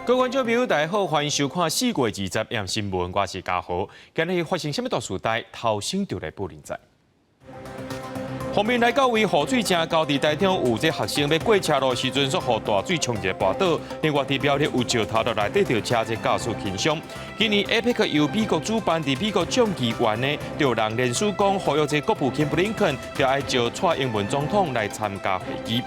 各位觀眾朋友，大家好，歡迎收看4月20暗新聞，我是嘉豪。今日發生啥物大事代，頭先就來報恁知。鋒面來到位，雨水誠厚，佇台中有這學生欲過車路時陣，煞予大水沖一个跋倒。另外，佇苗栗有石頭落來，綴著車濟駕駛輕傷。今年 APEC 由美國主辦，佇美國眾議院呢，就有人連署講，呼籲這國務卿布林肯，著愛召蔡英文總統來參加會議。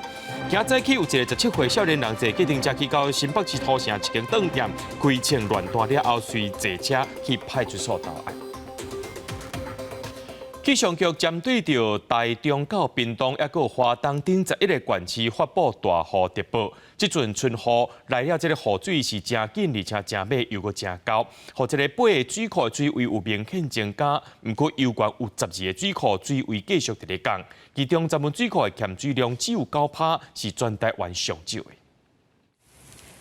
今早起有一个17歲少年人坐計程車去到新北市土城一間頓店，開槍亂彈了後，隨坐車去派出所投案。氣象局針對著台中到屏東，抑閣花東等11個縣市發布大雨特報。這陣春雨來了，這个雨水是誠緊，而且誠猛，又閣誠厚，予這个八个水庫水位有明顯增加。毋過猶原有12個水庫水位繼續佇咧降，其中十門水庫的蓄水量只有9%，是全台灣上少的。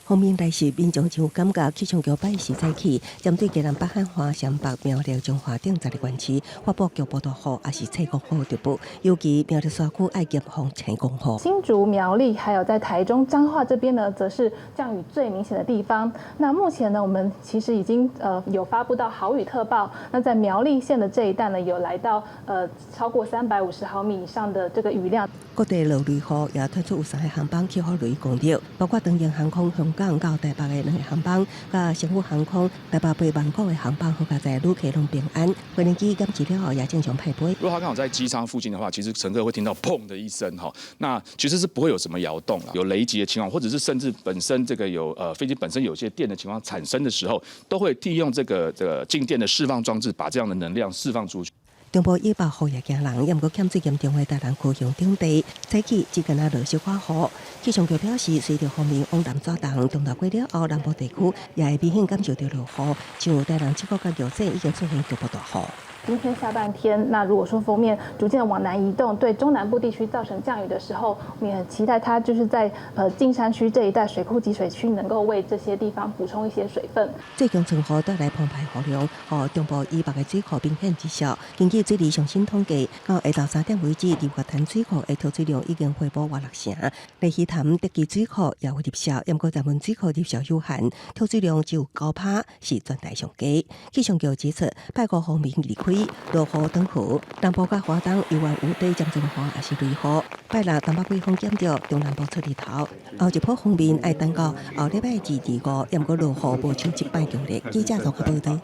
鋒面來襲，民眾就有感覺氣象局拜四早起，針對宜蘭北漢華、雙北、苗栗、彰化等十個縣市發布局部大雨，抑是切風雨特報。尤其苗栗山區愛嚴防青狂雨。新竹、苗栗，還有在台中彰化這邊呢，則是降雨最明顯的地方。那目前呢，我們其實已經有發布到豪雨特報。那在苗栗縣的這一帶呢，有來到超過350毫米以上的這個雨量。各地落雷雨也傳出有三个航班起予雷攻著，包括長榮航空香港到台北的兩个航班，佮星宇航空台北飛曼谷的航班，好佳哉旅客攏平安。飛行機檢測了後也正常派飛。如果他剛好在機艙附近的話，其實乘客會聽到砰的一聲哈，那其實是不會有什麼搖動，有雷擊的情況，或者是甚至本身這個有飛機本身有些電的情況產生的時候，都會利用這個靜電的釋放裝置，把這樣的能量釋放出去。中部以北雨也驚人，猶毋過欠水嚴重的台南高雄等地，早起只干焦落小可雨。氣象局表示，隨著鋒面往南轉動，中晝過了後，南部地區也會明顯感受到落雨。像台南七股佮玉井已經出現局部大雨。今天下半天，那如果說鋒面逐漸往南移動，對中南部地區造成降雨的時候，我們也很期待它就是在進山區這一帶水庫集水區，能夠為這些地方補充一些水分。最強春雨帶來澎湃雨量，予中部以北的水庫明顯滯銷。根據水利上新統計，到下晝3點為止，日月潭水庫的儲水量已經回補約六成。鯉魚潭德基水庫也有入銷，毋過石門水庫入銷有限，儲水量只有9%，是全台上低。氣象局指出，拜五鋒面離開，落雨轉雨，南部佮華東猶原有短暫陣雨，抑是雷雨。拜六東北季風減弱，中南部出日頭。後一波鋒面愛等到後禮拜二、二五，猶毋過落雨無像這擺強烈。記者綜合報導。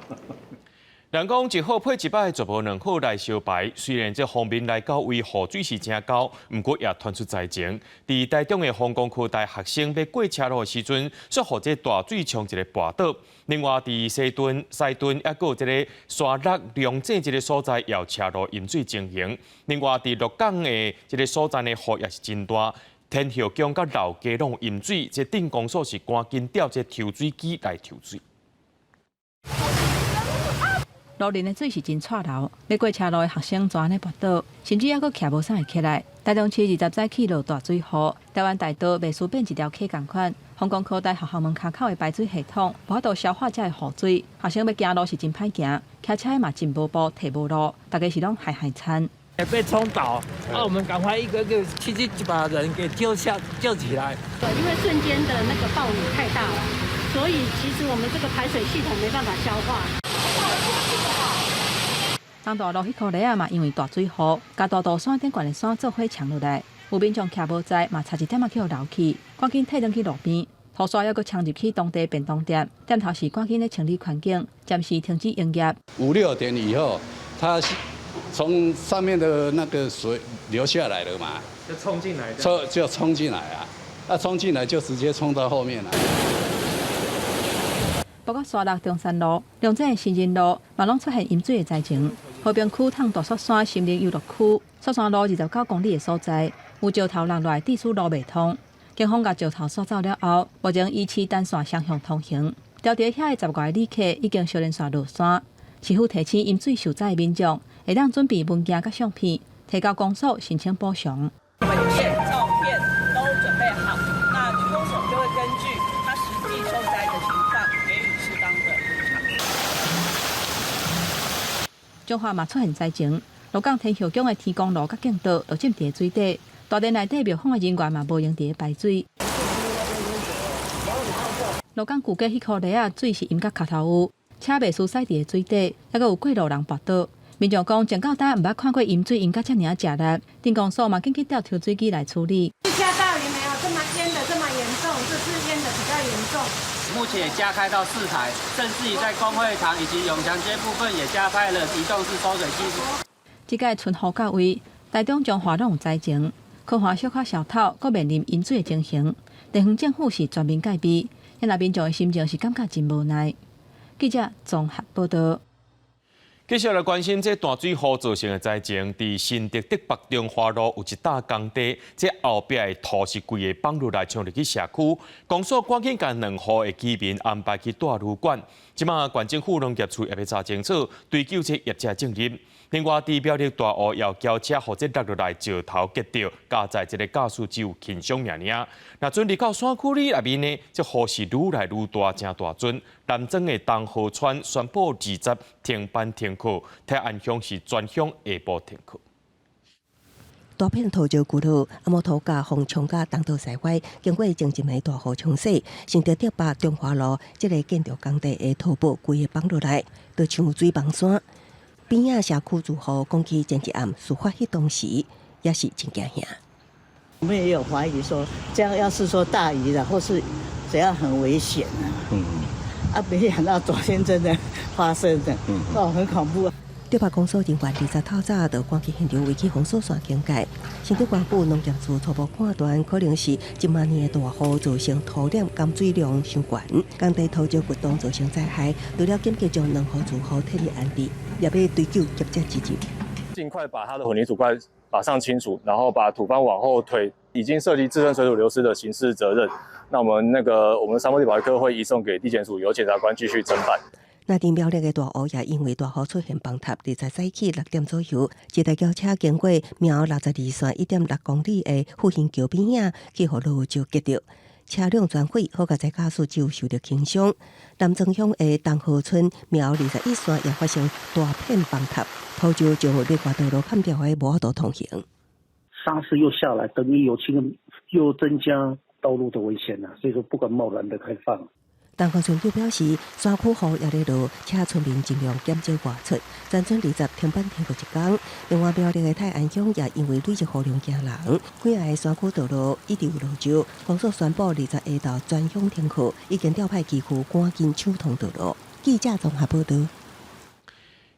人講一好配一歹，絕無兩好來相排。雖然這鋒面來到位，雨水是誠厚，毋過也傳出災情。佇台中的豐功科大學生欲過車路的時陣，煞予這大水沖一个跋倒。另外，佇西屯、西屯抑閣有這个沙鹿龍井這个所在，也有車路淹水情形。另外，佇鹿港的這个所在的雨也是真大，天后宮佮老街攏淹水，這鎮公所是趕緊調這抽水機來抽水。路面的水是真掣流，欲過車路的學生就按呢跋倒，甚至猶閣徛無啥會起來。台中市20早起落大水雨，台灣大道袂輸變一條溪仝款。豐功科大學校門跤口的排水系統無法度消化這个雨水，學生欲行路是真歹行，騎車嘛真無步，提無路，大家是攏害害慘。被沖倒，那我們趕快一個個去把人給救下救起來。對，因為瞬間的那個暴雨太大了，所以其實我們這個排水系統沒辦法消化。東大路彼箍犁仔嘛，因為大水雨，共大肚山頂懸的山做伙沖落來，有民眾徛無在，嘛差一點仔去予流去，趕緊退轉去路邊。土沙猶閣沖入去當地便當店，店頭是趕緊咧清理環境，暫時停止營業。五六點以後，它從上面的那個水流下來了嘛，就衝進來，就衝進來啊！那衝進來就直接衝到後面來。包括沙鹿中山路、龍井的新仁路，嘛攏出現淹水的災情。和平區淌大雪山森林遊樂區，雪山路29公里的所在，有石頭落來，致使路袂通。警方共石頭掃走了後，目前維持單線雙向通行。駐佇遐的10外个旅客已經小連續落山。市府提醒淹水受災的民眾，會當準備文件佮相片，提交公所申請補償。文件、照片都準備好，那區公所就會根據他實際受災的情況，給予適當的補償。彰化嘛出現災情，鹿港天后宮的天公路佮徑道都浸佇水底，大殿內底廟方的人員嘛無閒佇咧排水。鹿港舊街彼箍犁仔水是淹甲跤頭有，車袂輸駛佇水底，猶閣有過路人跋倒。民眾講，從到今毋捌看過淹水淹甲遮爾仔食力，鎮公所嘛緊急調抽水機來處理。下大雨沒有這麼淹得這麼嚴重，這次淹得比較嚴重。目前也加開到4台，甚至於在公會堂以及永強街部分也加派了移動式抽水機。這屆春雨到位，台中彰化攏有災情，科華小可潲透，閣面臨淹水的情形。地方政府是全面戒備，遐民眾的心情是感覺真無奈。記者綜合報道。繼續來關心這大水禍造成的災情，佇新竹竹北中華路有一搭工地，這後壁的土是規个崩落來，衝入去社區。公所趕緊共兩戶的居民安排去蹛旅館。這馬縣政府農業處也欲查清楚，追究這業者責任。另外，佇苗栗大湖也轎車予這落落來石頭擊著，加載這個駕駛只有輕傷爾爾。若準入到山區裡內面呢，這雨是愈來愈大，誠大陣。南庄的東河村宣布20停班停課，泰安鄉是全鄉下晡停課。大片土石滾落，啊，摩托車予衝甲東倒西歪，經過前一暝大雨沖洗，新竹竹北中華路這个建築工地的土坡規个崩落來，就像水崩山。邊仔社區住戶講起前一暗事發彼當時，也是真驚嚇。我們也有懷疑說，這樣要是說大雨了，或是怎樣，很危險啊。啊，沒想到昨天真的發生的，哦，很恐怖。竹北公所人員20透早就趕去現場圍起封鎖線警戒。新竹縣府農業處初步判斷，可能是這馬年的大雨造成土壤含水量傷懸，工地土石掘洞造成災害，除了緊急將兩戶住戶撤離安置，也欲追究業者責任。盡快把它的混凝土塊馬上清除，然後把土方往後推，已經涉及自身水土流失的刑事責任。那我們那個我們山坡地保育科會移送給地檢署，由檢察官繼續偵辦。那佇苗栗的大湖也因為大雨出現崩塌，20早起6點左右，一台轎車經過苗62線1.6公里的復興橋邊仔，去予落石擊著，車輛全毀，好佳哉駕駛只有受著輕傷。南庄鄉的東河村苗21線也發生大片崩塌，土石將綠化道路砍掉的無法度通行。沙石又下來，等於有又增加道路的危險啦，所以說不敢貿然的開放。東河村就表示，山區雨也咧落，請村民盡量減少外出。全村20停班停課一工。另外，苗栗的泰安鄉也因為累積雨量驚人，幾个山區道路一直有落石，公所宣布20下晝全鄉停課，已經調派機具趕緊搶通道路。記者綜合報道。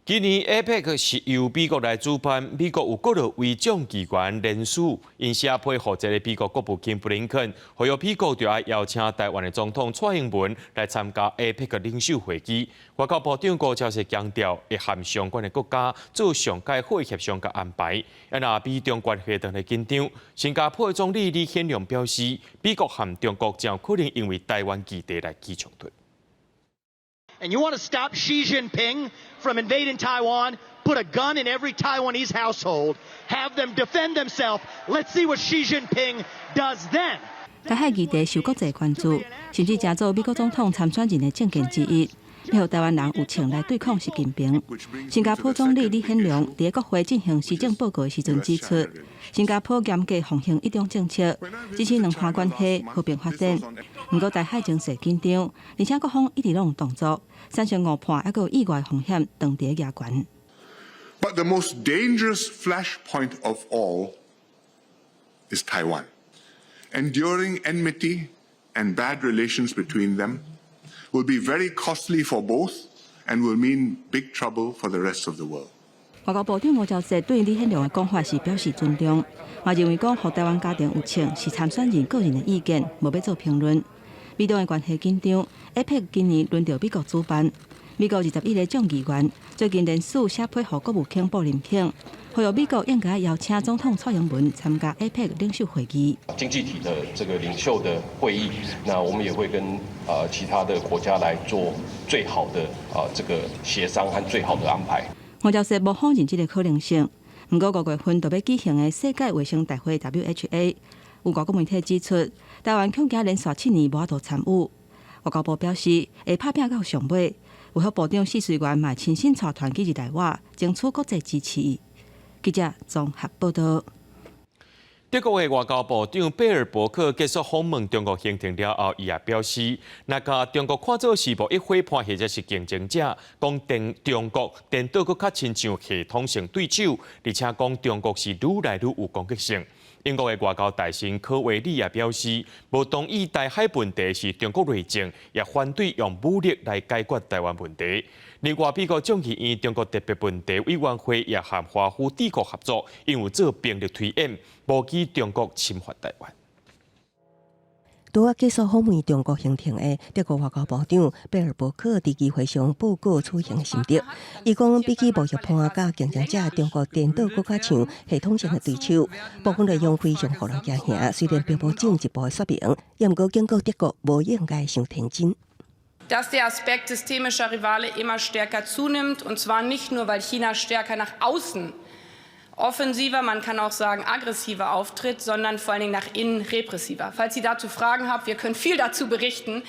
今年 APEC 是由美國來主辦，美國有幾落位眾議員聯署，𪜶寫批予這个美國國務卿布林肯，呼籲美國著愛邀請台灣的總統蔡英文來參加 APEC 領袖會議。外交部長吳釗燮強調，會和相關的國家做上蓋好協商佮安排。啊，若美中關係當咧緊張，新加坡的總理李顯龍表示，美國和中國誠有可能因為台灣議題來起衝突。 And you want to stop Xi Jinping from invading Taiwan? Put a gun in every Taiwanese household. Have them defend themselves. Let's see what Xi Jinping does then. 台海議題受國際關注，甚至成做美國總統參選人的政見之一。欲予台灣人有槍來對抗習近平。新加坡總理李顯龍佇國會進行施政報告的時陣指出，新加坡嚴格奉行一中政策，支持兩岸關係和平發展。毋過台海情勢緊張，而且各方一直攏有動作，產生誤判，猶閣有意外風險，當佇咧懸。 But the most dangerous flashpoint of all is Taiwan. Enduring enmity and bad relations between them will be very costly for both and will mean big trouble for the rest of the world. 外交部長吳釗燮對李顯龍的講法是表示尊重，嘛認為講予台灣家庭有槍是參選人個人的意見，無欲做評論。美中的關係緊張，APEC 今年輪著美國主辦，美國21個眾議員最近聯署寫批予國務卿布林肯，呼籲美國應該邀請總統蔡英文參加 APEC 領袖會議。經濟體的這個領袖的會議，那我們也會跟其他的國家來做最好的這個協商和最好的安排。吳釗燮無否認這个可能性，毋過5月份就欲舉行的世界衛生大會 WHA，有外國媒體指出，台灣恐驚連續7年無法度參與。外交部表示會拍拚到上尾，衛福部長許瑞元嘛親身帶團去日內瓦，爭取國際支持。記者綜合報道。德國的外交部長貝爾伯克結束訪問中國行程了後，伊也表示，若共中國看做是貿易夥伴或者是競爭者，講電中國顛倒閣較親像系統性對手，而且講中國是愈來愈有攻擊性。英國的外交大臣柯維利也表示，無同意台海問題是中國內政，也反對用武力來解決台灣問題。另外，美國眾議院中國特別問題委員會也和華府智庫合作，因有做兵力推演，模擬中國侵犯台灣。拄仔結束訪問中國行程的德國外交部長貝爾伯克佇機會上報告此行心得。伊講，比起貿易伴佮競爭者，中國顛倒閣較像系統性的對手，部分內容非常予人驚嚇。雖然並無進一步的說明，也毋過警告德國無應該傷天真。 Dass der Aspekt systemischer Rivale immer stärker zunimmt, und zwar nicht nur, weil China stärker nach außen offensiver, man kann auch sagen aggressiver auftritt, sondern vor allen Dingen nach innen repressiver. Falls Sie dazu Fragen haben, wir können viel dazu berichten.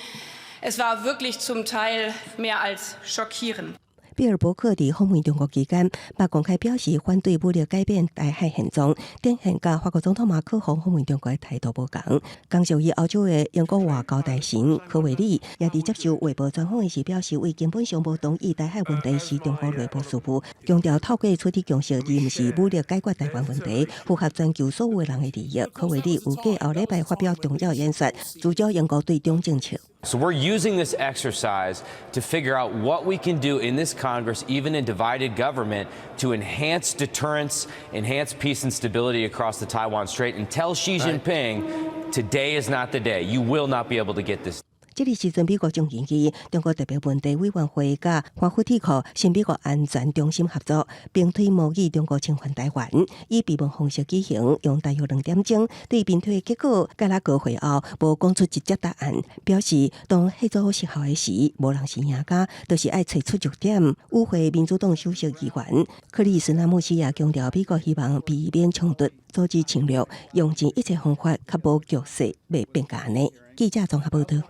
Es war wirklich zum Teil mehr als schockierend. 貝爾伯克佇訪問中國期間，捌公開表示反對武力改變台海現狀，展現佮法國總統馬克宏訪問中國的態度無仝。仝屬於歐洲的英國外交大臣柯維利也佇接受衛報專訪時表示，為根本上無同意台海問題是中國內部事務，強調透過取得共識，而毋是武力解決台灣問題，符合全球所有人的利益。柯維利預計後禮拜發表重要演說，聚焦英國對中政策。 So we're using this exercise to figure out what we can do in this Congress, even in divided government, to enhance deterrence, enhance peace and stability across the Taiwan Strait, and tell Xi Jinping, today is not the day. You will not be able to get this. 這个時陣，美國眾議院中國特別問題委員會佮華府智庫新美國安全中心合作，兵推模擬中國侵犯台灣，以閉門方式舉行，用大約2點鐘。對兵推的結果，蓋拉格會後無講出直接答案，表示當彼組失效的時，無人是贏家，就是愛揣出著點。與會民主黨首席議員克里斯納穆斯也強調，美國希望避免衝突，阻止侵略，用盡一切方法確保局勢袂變甲按呢。記者綜合報道。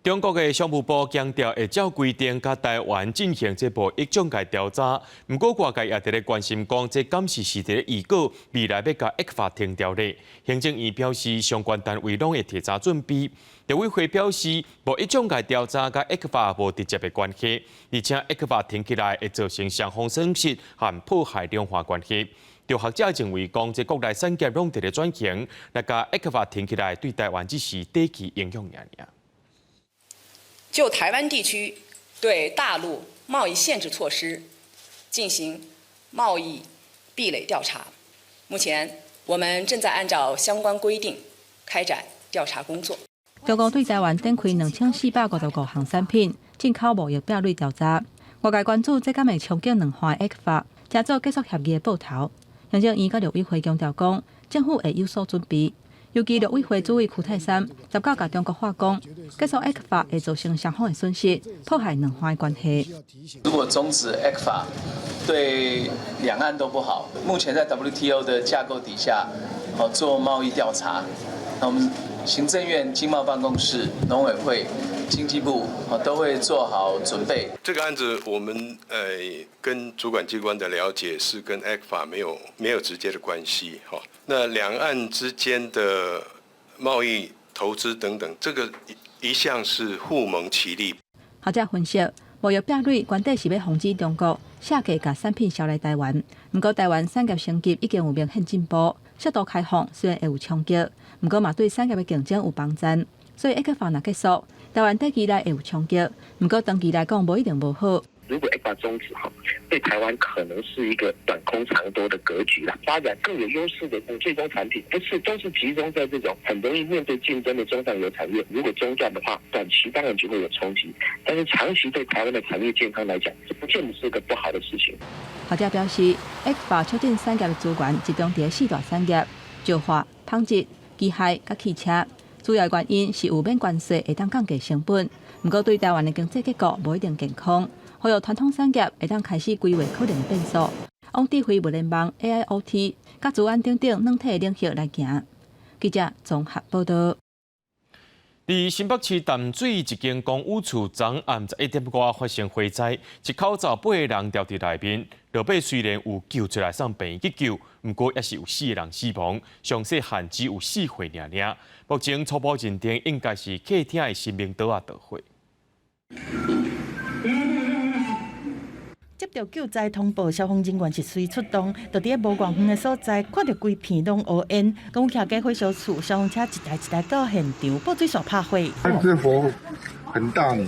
中國的商務部強調會照規定佮台灣進行這貿易障礙調查，毋過外界也佇咧關心講，這敢是佇咧預告未來欲共 ECFA 停掉咧？行政院表示，相關單位攏會提早準備。陸委會表示，貿易障礙調查佮 ECFA 無直接的關係，而且 ECFA 停起來會造成雙方損失和破壞兩岸關係。有學者認為講，這國內產業攏佇咧轉型，若共 ECFA 停起來，對台灣只是短期影響爾爾。就台灣地區對大陸貿易限制措施進行貿易壁壘調查，目前我們正在按照相關規定開展調查工作。中國對台灣展開2455項產品進口貿易壁壘調查，外界關注這敢會衝擊兩岸 ECFA，成做結束協議的報頭。行政院佮陸委會強調講，政府會有所準備。尤其陸委會主委邱太三19共中國話講，結束 ECFA 會造成雙方的損失，破壞兩岸的關係。如果終止 ECFA，對兩岸都不好。目前在 WTO 的架構底下，好做貿易調查。那我們行政院經貿辦公室、農委會、經濟部都會做好準備。這個案子，我們跟主管機關的了解是跟 ECFA 沒有直接的關係，哈。那兩岸之間的貿易、投資等等，這個一向是互蒙其利。學者分析，貿易壁壘原底是欲防止中國下價共產品銷來台灣，毋過台灣產業升級已經有明顯進步，適度開放雖然會有衝擊，毋過嘛對產業的競爭有幫助。所以 ECFA 若結束，台灣短期內會有衝擊，毋過長期來講無一定無好。如果 ECFA 終止哈，對台灣可能是一個短空長多的格局啦。發展更有優勢的最終產品，不是都是集中在這種很容易面對競爭的中上游產業。如果中斷的話，短期當然就會有衝擊，但是長期對台灣的產業健康來講，這不見得是個不好的事情。學者表示，ECFA 促進產業的資源集中佇四大產業：石化、紡織、機械佮汽車。主要原因是有免關稅會當降低成本，毋過對台灣的經濟結構無一定健康。呼籲傳統產業會當開始規劃可能的變數，往智慧物聯網、AIoT、佮資安等等軟體領域來行。記者綜合報道。佇新北市淡水一間公寓厝，昨暗11點外發生火災，一口罩八個人牢佇內面。落尾雖然有救出來送病院急救，毋過也是有四個人死亡，上細漢只有4歲爾爾。目前初步認定應該是客廳的神明桌仔著火。接到救災通報，消防人員是隨出動，就佇咧無偌遠的所在，看著規片攏烏煙，講有徛家火燒厝，消防車一台一台到現場，報水線拍火。這火很大呢，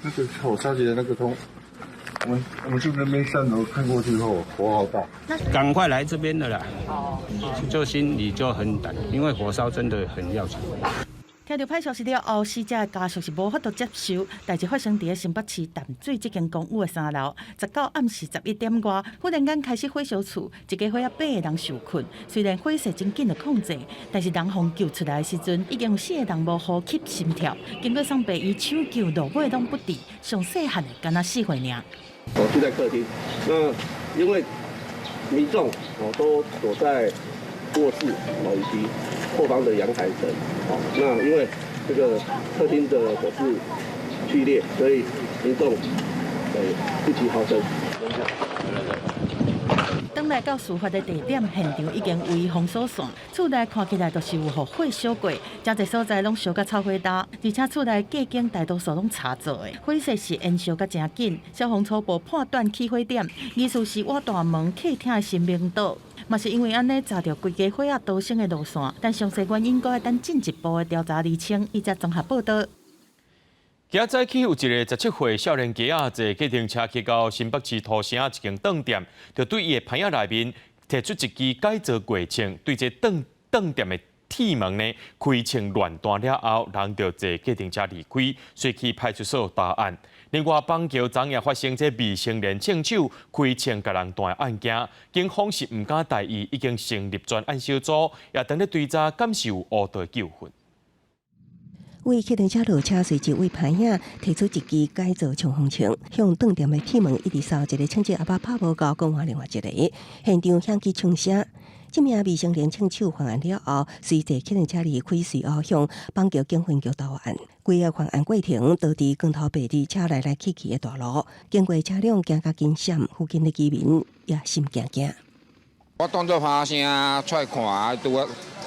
那個火燒起來那個通，我們就那邊三樓看過去後，火好大。趕快來這邊的啦，就心裡就很膽，因為火燒真的很要緊。聽著歹消息了後，死者的家屬是無法度接受。代誌發生佇咧新北市淡水這間公寓的三樓，19暗時11點外，忽然間開始火燒厝，一家伙仔八個人受困。雖然火勢真緊就控制，但是人予救出來的時陣，已經有四個人無呼吸心跳。經過送病院搶救，落尾攏不治，上細漢的敢若4歲爾。我住在客廳，那因為民眾哦都躲在臥室哦以及後方的陽台層，那因為這個客廳的火勢劇烈，所以民眾不及逃生。當來到事發的地點，現場已經為封鎖線，厝內看起來就是有予火燒過，誠濟所在攏燒甲臭火焦，而且厝內隔間大多數攏柴做的，火勢是延燒甲誠緊。消防初步判斷起火點，疑似是倚大門客廳的神明桌。嘛是因為按呢，炸著規家伙仔逃生的路線，但詳細原因閣愛等進一步的調查釐清。記者綜合報導。今早起有一個17歲少年家仔坐計程車去到新北市土城一間頓店，就對伊的棚仔內面提出一支改造過程，對這頓頓店的鐵門呢開槍亂彈了後，人就坐計程車離開，隨去派出所投案。另外，板橋昨夜發生這未成年槍手開槍共人彈案件，警方是毋敢大意，已經成立專案小組，也當咧追查敢是有烏道糾紛。為計程車落車，隨即為棚仔提出一支改造衝鋒槍，向頓店的鐵門一直掃一个槍支阿伯拍無夠，閣換另外一個，現場響起槍聲。這名未成年槍手犯案了後，隨坐計程車離開，隨後向板橋警分局投案。規个犯案過程都佇光頭白日車來來去去的大路，經過車輛驚甲緊閃，附近的居民也心驚驚。我當作發聲出來看啊，拄仔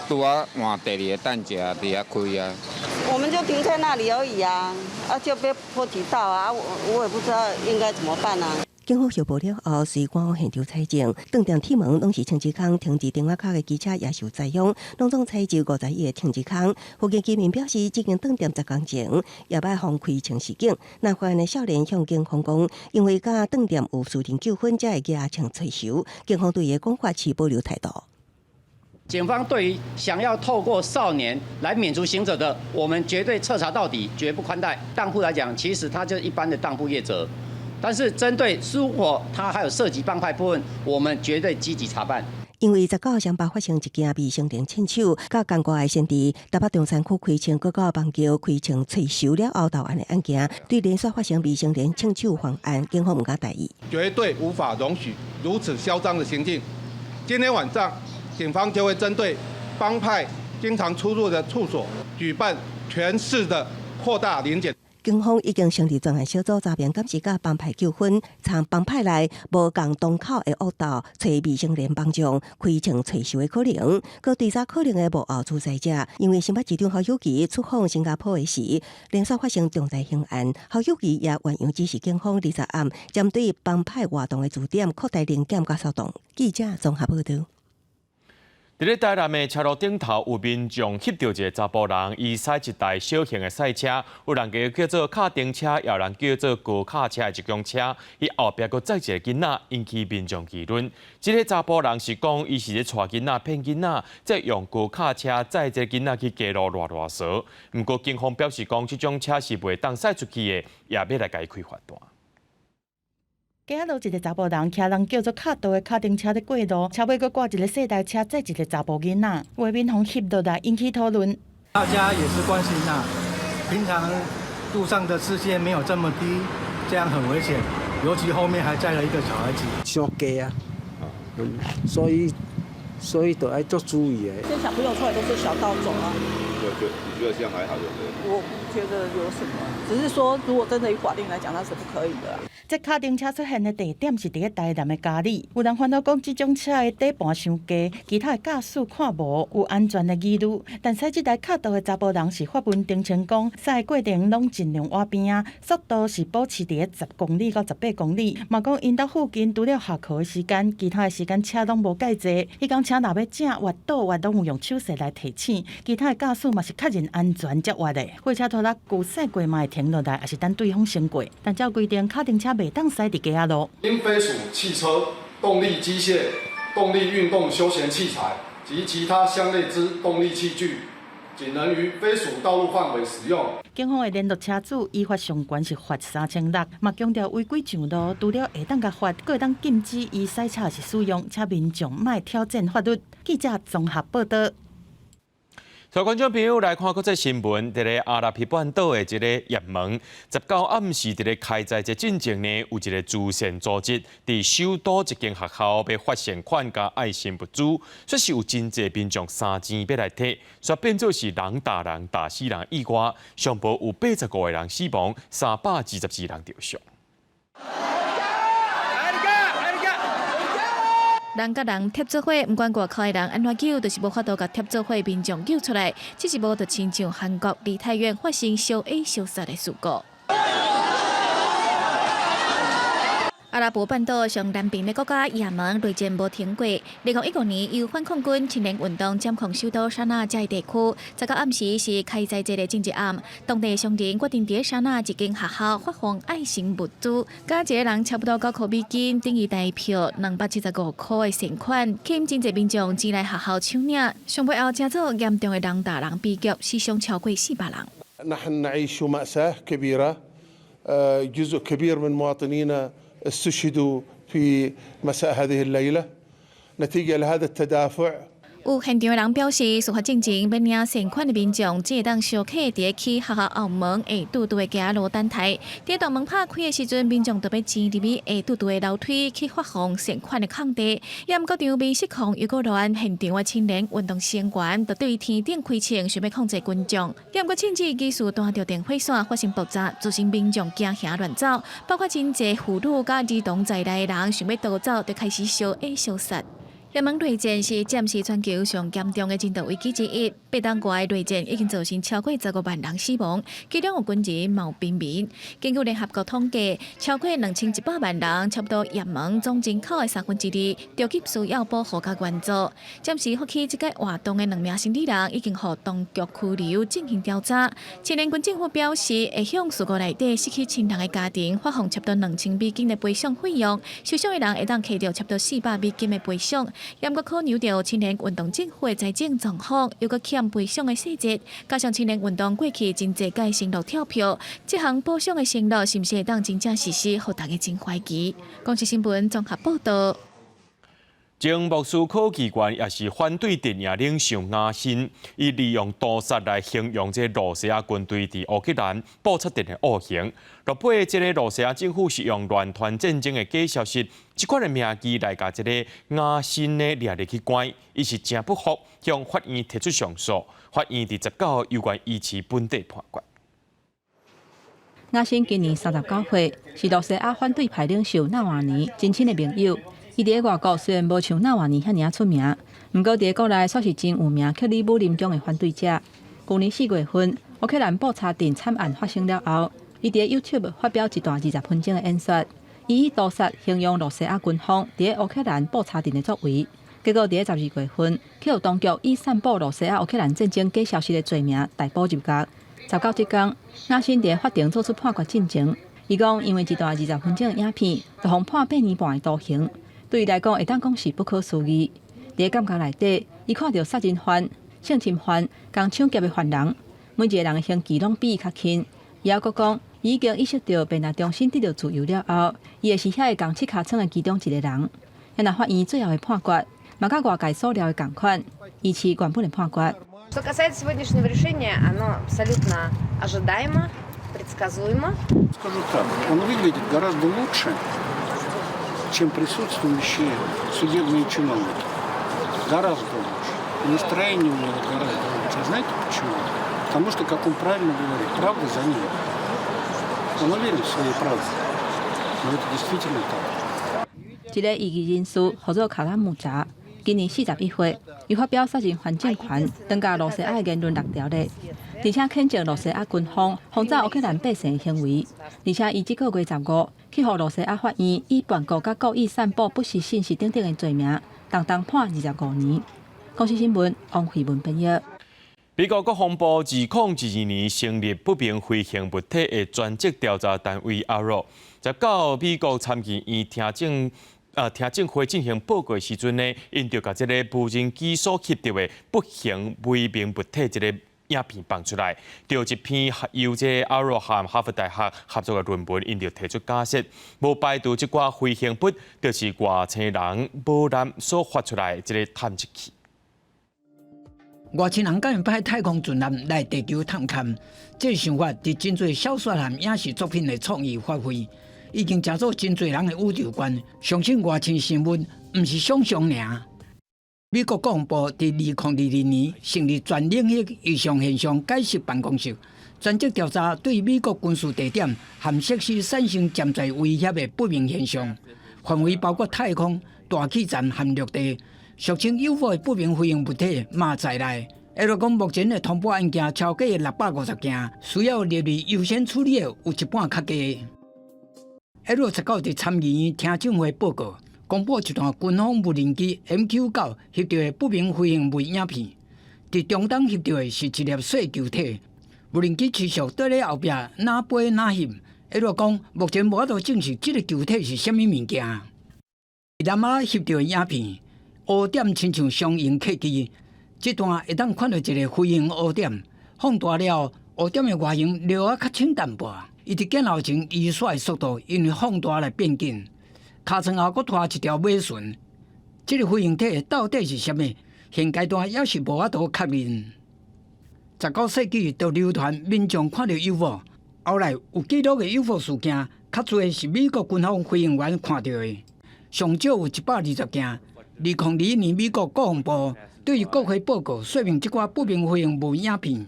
拄仔換第二个等者佇遐開啊。我們就停在那裡而已啊，啊就被波及到啊，我也不知道應該怎麼辦啊。警方搜報了後，隨趕往現場採證，頓店鐵門攏是槍支空，停佇頂仔跤的機車也受災傷，攏總採集51個槍支空。附近居民表示，這間頓店10工前也捌予開槍示警。那犯案的少年向警方講，因為佮頓店有私人糾紛，才會舉槍催收。警方對伊的講法持保留態度。警方對於想要透過少年來免除刑責的，我們絕對徹查到底，絕不寬待。當鋪來講，其實他就是一般的當鋪業者。但是針對如果他還有涉及幫派部分，我們絕對積極查辦。因為19雙北發生一件未成年槍手，佮仝掛的先佇台北中山區開槍，閣到板橋開槍催收了後投案的案件，對連續發生未成年槍手犯案，警方毋敢大意，絕對無法容許如此囂張的行徑。今天晚上，警方就會針對幫派經常出入的處所，舉辦全市的擴大臨檢。警方已經成立專案小組，查明敢是佮幫派糾紛，參幫派內無仝當口的惡鬥，揣未成年幫將開槍催收的可能，閣追查可能的幕後主使者。因為新北市長侯友宜出訪新加坡的時，連續發生重大刑案，侯友宜也遠洋指示警方20暗針對幫派活動的據點擴大臨檢佮掃蕩。記者綜合報導。佇咧台南的車路頂頭，有民眾翕著一个查埔人，伊駛一台小型的賽車，有人叫做卡丁車，也有人叫做高卡車的一種車，伊後壁閣載一个囡仔，引起民眾議論。這个查埔人是講，伊是咧帶囡仔騙囡仔，再用高卡車載這个囡仔去街路賴賴趖。毋過警方表示講，這種車是袂當駛出去的，也欲來共伊開罰單。街仔路一个查埔人騎人叫做卡道的卡丁車咧過路，車尾閣掛一个細台車載一个查埔囡仔，畫面予翕落來引起討論。大家也是關心啊，平常路上的視線沒有這麼低，這樣很危險，尤其後面還載了一個小孩子。傷低啊，所以都愛做注意的。這小朋友出來都是小道走啊。對對。覺得這樣還好，對不對？我不覺得有什麼，只是說如果真的以法令來講，那是不可以的。這跤單車出現的地點是佇咧台南的佳里，有人煩惱講，這種車的底盤傷低，其他的駕駛看無有安全的疑慮。但駛這台跤道的查埔人是發文澄清講，駛的過程攏盡量倚邊仔，速度是保持佇咧10公里到18公里。嘛講𪜶兜附近除了下課的時間，其他的時間車攏無蓋濟。彼工車若欲正越倒越攏有用手勢來提醒，其他的駕駛嘛是確認安全才越的。貨車拖拉機駛過嘛會停落來，抑是等對方先過。但照規定，跤單車袂當駛佇街仔路。應非屬汽車、動力機械、動力運動休閒器材及其他相類之動力器具，僅能於非屬道路範圍使用。警方的聯絡車主依法上懸是罰3600，嘛強調違規上路，除了會當共罰，閣會當禁止伊駛車抑是使用，請民眾莫挑戰法律。記者綜合報道。所以觀眾朋友來看國際新聞，佇咧阿拉伯半島的這个也門，19暗時佇咧開齋節進前呢，有一个慈善組織佇首都一間學校欲發善款佮愛心物資，說是有真濟民眾三錢欲來提，煞變做是人打人打死人意外，上報有85個人死亡，324人著傷。人佮人貼做伙，毋管外口的人按怎救，就是無法度共貼做伙民眾救出來。這一幕就親像韓國梨泰院發生相愛相殺的事故。阿拉伯半島上南邊的國家也門，內戰無停過。2015年，由反抗軍青年運動掌控首都沙那這一地區。19暗時是開齋節的前一暗，當地商人決定佇沙那一間學校發放愛心物資，加一个人差不多9塊美金，等於台票275塊的善款，吸引真濟民眾前來學校搶領。上尾後，成做嚴重的人打人悲劇，死傷超過400人。 نحن نعيش مأساة كبيرة، جزء كبير من مواطنينا استشهدوا في مساء هذه الليلة نتيجة لهذا التدافع。有現場的人表示，事發進前欲領善款的民眾，只會當相客佇咧去學校後門下拄拄的街仔路等待。佇大門拍開的時陣，民眾就欲擠入去下拄拄的樓梯去發放善款的空地。也毋過場面失控，又閣亂，現場的青年運動成員就對天頂開槍，想欲控制群眾。也毋過槍支技術彈著電火線，發生爆炸，造成民眾驚嚇亂走，包括真濟婦女佮兒童在內的人想欲逃走，就開始相愛相殺。也門內戰是暫時全球上嚴重的人道危機之一。八冬外內戰已經造成超過15萬人死亡，其中有軍人嘛有平民。根據聯合國統計，超過2100萬人，差不多也門總人口的2/3，著急需要保護佮援助。暫時發起這個活動的兩名生理人已經予當局拘留進行調查。青年軍政府表示，會向事故內底失去親人的家庭發放差不多2000美金的賠償費用，受傷的人會當摕著差不多400美金的賠償。也閣考量著青年運動政府的財政狀況，猶閣欠賠償的細節，加上青年運動過去真濟屆承諾跳票，這項補償的承諾是毋是會當真正實施，予大家真懷疑。公視新聞綜合報導。前莫斯科議員也是反對陣營領袖雅辛，伊利用屠殺來形容這羅西亞軍隊佇烏克蘭布插陣的惡行。落尾，這个羅西亞政府是用亂傳戰爭的假消息，這款的名義來共這个雅辛呢掠入去關，伊是誠不服，向法院提出上訴。法院佇19號猶原維持本底判決。雅辛今年39歲，是羅西亞反對派領袖納瓦尼真親的盟友。伊佇咧外國雖然無像納瓦尼遐爾仔出名，毋過佇咧國內煞是真有名，克里姆林宮的反對者。舊年4月份，烏克蘭布查鎮慘案發生了後，伊佇咧 YouTube 發表一段20分鐘的演說，伊以屠殺形容羅西亞軍方佇咧烏克蘭布查鎮的作為。結果佇咧12月份，去予當局以散布羅西亞烏克蘭戰爭假消息的罪名逮捕入獄。19這工，雅辛佇咧法庭做出判決進前，伊講因為一段20分鐘的影片，就予判8年半的徒刑。對伊來講，會當講是不可思議。佇咧監獄內底，伊看著殺人犯、性侵犯、共搶劫的犯人，每一个人的刑期攏比伊較輕。伊猶閣講，伊已經意識著欲若重新得著自由了後，伊會是遐个共拭尻川的其中一个人。若法院最後的判決，嘛佮外界所料的仝款，維持原本的判決。 Что касается сегодняшнего решения, оно абсолютно ожидаемо, предсказуемо. Скажу так, он выглядит гораздо лучше, чем присутствующие судебные чиновники. Гораздо лучше. И настроение у него гораздо лучше. Знаете почему? Потому что, как он правильно говорит, правда за ним. Он уверен в своей правде. Но это действительно так. 這个異議人士號做卡拉姆扎，今年41歲，伊發表殺人環境權，轉共露西亞的言論六條咧，而且譴責露西亞軍方轟炸烏克蘭百姓的行為，而且伊這個月15去予露西亞法院以叛國佮故意散布不實信息等等的罪名，當當判25年。公視新聞王慧文編譯。美國國防部2022年成立不明飛行物體的專責調查單位 AARO，19美國參議院聽證會進行報告的時陣呢，𪜶就共這个無人機所翕著的不明飛行物體這个影片放出來，著一篇由這個 AARO 和哈佛大學合作的論文，𪜶就提出假設，無排除這寡飛行物就是外星人母艦所發出來的這个探測器。外星人敢會派太空船艦來地球探勘？這個想法佇真濟小說和影視作品的創意發揮，已經成做真濟人的宇宙觀。相信外星生物毋是想象爾。美國國防部佇2022年成立全領域異常現象解釋辦公室，專責調查對美國軍事地點和設施產生潛在威脅的不明現象，範圍包括太空、大氣層和陸地。俗稱 UFO 的不明飛行物體嘛在內。會來講，目前的通報案件超過650件，需要列入優先處理的有一半較低。L 19佇參議院聽證會報告，公布一段軍方無人機 MQ-9翕著的不明飛行物影片。佇中東翕著的是一粒細球體，無人機持續綴咧後壁，若飛若翕。會來講，目前無法度證實這个球體是啥物物件。南亞翕著的影片，烏點親像雙螢客機，這段會當看到一个飛行烏點，放大了烏點的外形略仔較淺淡薄。伊佇鏡頭前移紲的速度，因為放大來變緊。尻川後閣拖一條尾巡，這个飛行體到底是啥物？現階段猶是無法度確認。19世紀就流傳民眾看著 UFO，後來有記錄的 UFO 事件，較濟是美國軍方飛行員看著的，上少有120件。2021年，美國國防部對於國會報告說明這寡不明飛行物影片。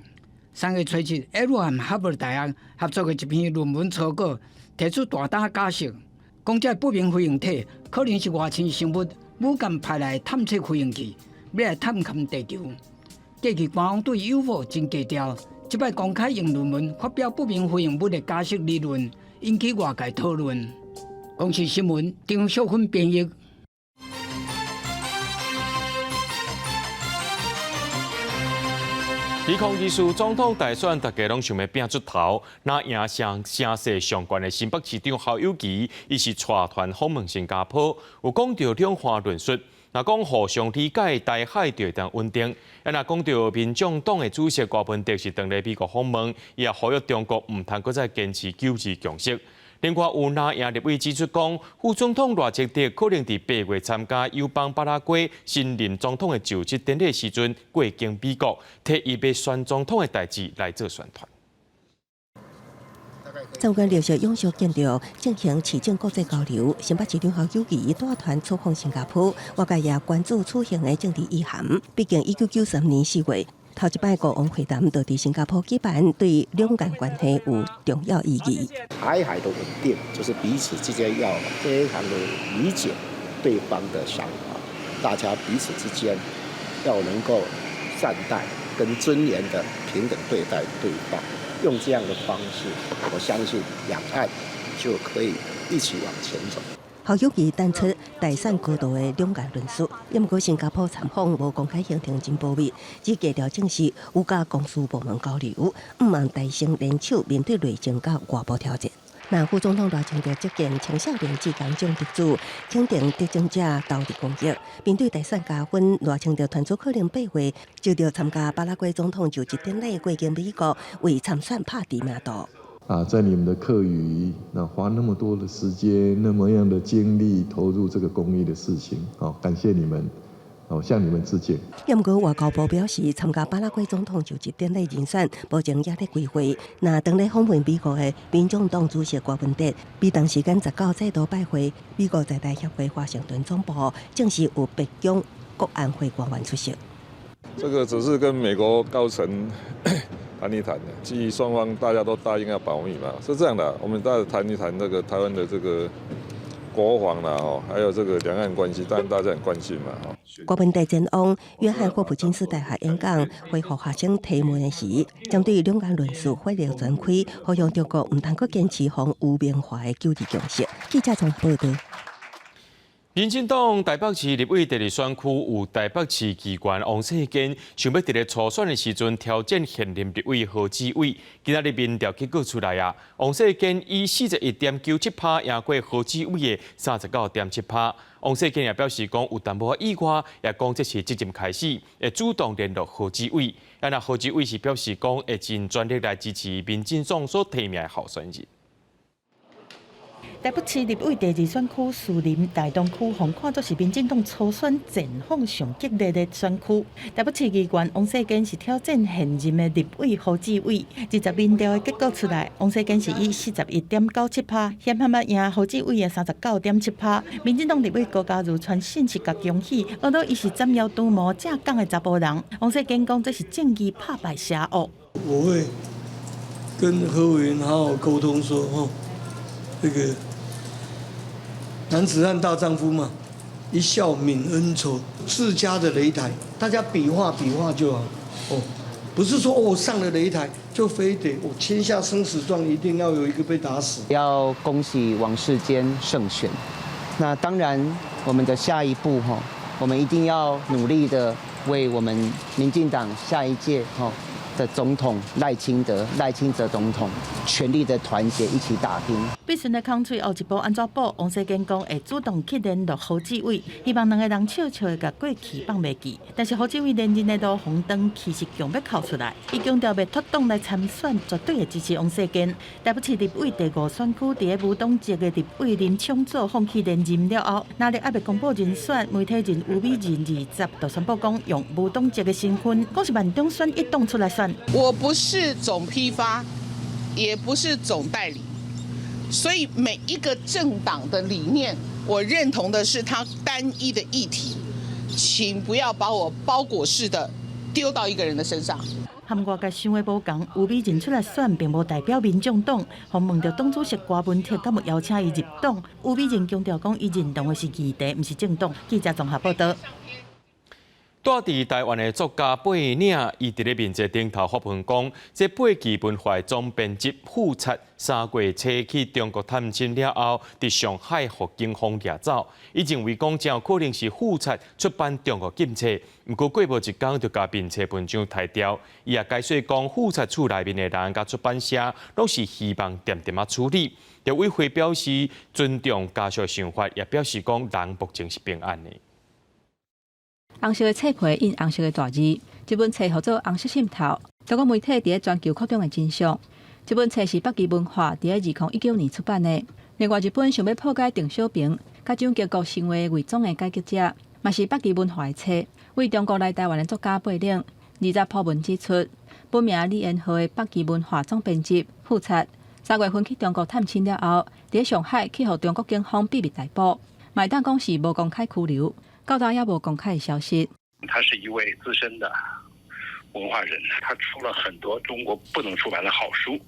3月初7，AARO 和哈佛大學合作的一篇論文初稿，提出大膽假設，講這不明飛行體可能是外星生物母艦派來探測飛行器，欲來探勘地球。過去官方對 UFO 真低調，這擺公開用論文發表不明飛行物的假設理論，引起外界討論。公視新聞張淑芬編譯。2024總統大選，大家攏想欲拼出頭，若贏聲勢上懸的新北市長侯友宜，伊是帶團訪問新加坡，有講著兩岸論述，若講互相理解，台海就會當穩定。啊，若講著民眾黨的主席柯文哲是當咧美國訪問，伊也呼籲中國毋通閣再堅持九二共識。另外有藍營立委指出講，副總統賴清德可能佇8月參加友邦巴拉圭新任總統的就職典禮時陣過境美國，替伊欲選總統的代誌來做宣傳。參觀綠色永續建築進行市政國際交流，新北市長侯友宜帶團出訪新加坡，外界也關注此行的政治意涵。畢竟1993年4月，頭一擺高峰會談就佇新加坡舉辦，對兩岸關係有重要意義。台海的穩定，就是彼此之間要非常的理解對方的想法，大家彼此之間要能夠善待跟尊嚴的平等對待對方，用這樣的方式，我相信兩岸就可以一起往前走。侯友宜淡出大選高度的兩岸論述，毋過新加坡參訪無公開行程真保密，只低調證實有佮公司部門交流，毋望台新聯手面對內政佮外部挑戰。那副總統賴清德接見青少年志工獎得主，肯定得獎者投入公益。面對大選加分，賴清德傳出可能8月就著參加巴拉圭總統就職典禮過境美國，為參選拍知名度。啊，在你們的課餘，那花那麼多的時間，那麼樣的精力投入這個公益的事情，好，感謝你們，哦，向你們致敬。毋過外交部表示，參加巴拉圭總統就職典禮人選，目前猶咧規劃。若當咧訪問美國的民眾黨主席柯文哲，美東時間19再度拜會美國在台協會華盛頓總部，正式有白宮國安會官員出席。這個只是跟美國高層。談一談的。基於雙方大家都答應要保密嘛，是這樣的。我們大家談一談這個台灣的這個國防啦，吼，還有這個兩岸關係，當然大家很關心嘛，吼。郭文帝前往約翰霍普金斯大學演講，回覆學生提問時，針對兩岸論述火力全開，呼籲中國毋通閣堅持予污名化的九二共識。記者綜合報導。民進黨台北市立委第二選區有台北市議員王世堅，想欲佇咧初選的時陣挑戰現任立委何志偉。今仔日民調結果出來啊，王世堅以41.97%贏過何志偉的39.7%。王世堅也表示講有淡薄仔意外，也講這是責任開始，會主動聯絡何志偉。啊，若何志偉是表示講會盡全力來支持民進黨所提名的候選人。台北市立委第二選區士林大同區，予看做是民進黨初選戰況上激烈的選區。台北市議員王世堅是挑戰現任的立委何志偉。20民調的結果出來，王世堅是以41.97%，險險仔贏何志偉的39.7%。民進黨立委高嘉瑜傳訊息共恭喜，講到伊是斬妖除魔正港的查埔人。王世堅講這是正義拍敗邪惡。我會跟何委員好好溝通說，吼，這個。男子漢大丈夫嘛，一笑泯恩仇。自家的擂台，大家比劃比劃就好。哦，不是說哦上了擂台就非得我簽下生死狀，一定要有一個被打死。要恭喜王世堅勝選。那當然，我們的下一步哈，我們一定要努力的為我們民進黨下一屆哈的總統賴清德、賴清德總統全力的團結，一起打拼。必順的空喙後一步按怎補？王世堅講會主動去聯絡侯志偉，希望兩个人笑笑的共過去放袂記。但是侯志偉連任的盧紅燈其實強欲哭出來，伊強調袂脫黨來參選，絕對會支持王世堅。台北市立委第五選區佇咧無黨籍的立委林昶佐放棄連任了後，那日猶未公布人選，媒體人吳美仁20就宣布講用無黨籍的身份，講是萬中選一黨出來選。我不是總批發，也不是總代理。所以每一個政黨的理念，我認同的是他單一的議題，請不要把我包裹式的丟到一個人的身上。和外界想的無仝，吳美仁出來選，並無代表民眾黨。予問著黨主席郭文鐵，敢有邀請伊入黨？吳美仁強調講，伊認同的是議題，毋是政黨。記者綜合報導。住佇台灣的作家貝嶺，伊佇咧面冊頂頭發文講，這八旗文化總編輯傅察3月初去中國探親了後，佇上海予警方掠走。伊認為講，真有可能是傅察出版中國禁冊，毋過過無一工就共面冊文章刣掉。伊也解釋講，傅察厝內面的人佮出版社攏是希望恬恬仔處理。陸委會表示尊重家屬想法，也表示講人目前是平安的。紅色的冊皮印紅色的大字，這本冊號做《紅色滲透》。中國媒體佇咧全球擴張的真相。這本冊是北極文化佇咧2019年出版的。另外一本想欲破解鄧小平佮蔣經國成為偽裝的改革者，嘛是北極文化的冊。為中國來台灣的作家貝嶺20鋪文指出，本名李延和的北極文化總編輯傅察3月份去中國探親了後，佇咧上海去予中國警方秘密逮捕，嘛會當講是無公開拘留。到今也無公開的消息。他是一位資深的文化人，他出了很多中國不能出版的好書，